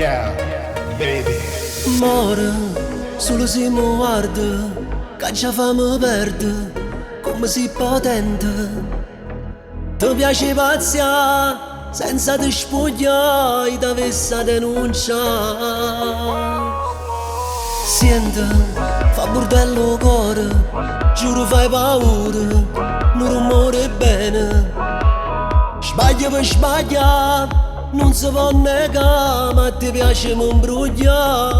Yeah, baby. More, solo se mi guarda, che già famo perde, come si potente. Ti piace pazzia, senza ti spogliare, ti avessi denunciare. Senti, fa bordello cuore, giuro fai paura, non rumore bene. Sbaglia per sbagliare, non si può negare, ma ti piace imbrugliare.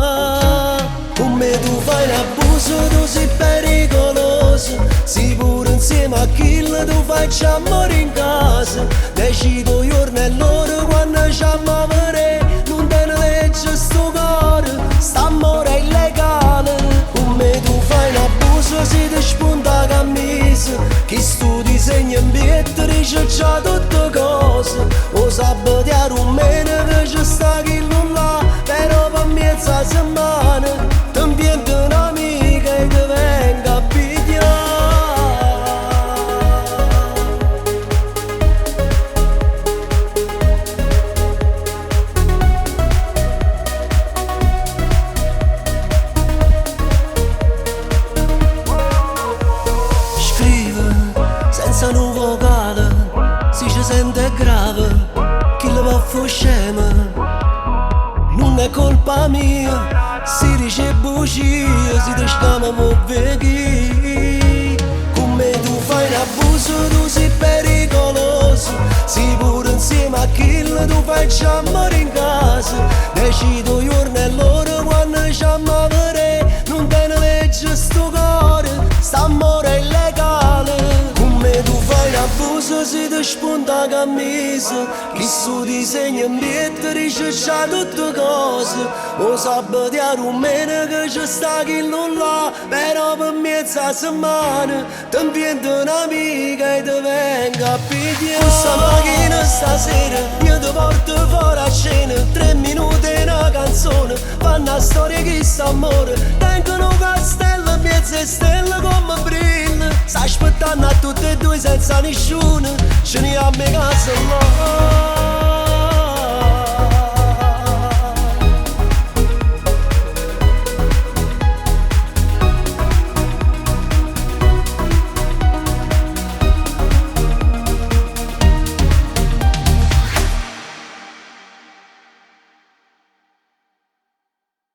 Come tu fai l'abuso, tu sei pericoloso, sei pure insieme a chi tu fai amore in casa. Decido giorno e l'ora quando ci amare, non te ne legge sto cuore, st'amore è illegale. Come tu fai l'abuso, si ti spunta la camisa, chi stu disegno in pietà dice già tutte cose. O sabato a rumena che ci sta chi non là, però per mezza settimana ti invento un'amica e ti venga a pigliare. Scrive senza un vocale, si ci sente grave, chi lo può fuscema. Non è colpa mia, si dice bugie, si ti scama mo vecchi. Come tu fai un abuso, tu sei pericoloso, sei pure insieme a chi tu fai amore in casa. Decido giorno e l'ora quando ci amare, non te ne legge sto cuore, st'amore è illegale. Come tu fai l'abuso si ti spunta la camisa, chi su disegna in pietà dice c'ha tutte cose. O sabato a rumena che ci sta chi non là, però per mezza settimana ti invento un'amica e ti venga a pigliare. Questa macchina stasera io ti porto fuori a cena, 3 minuti e una canzone, fanno una storia che sta amore. Tengono castello, mezze stelle come brilla, sta aspettando a tutte e due senza nessuno, ce ne a casa là.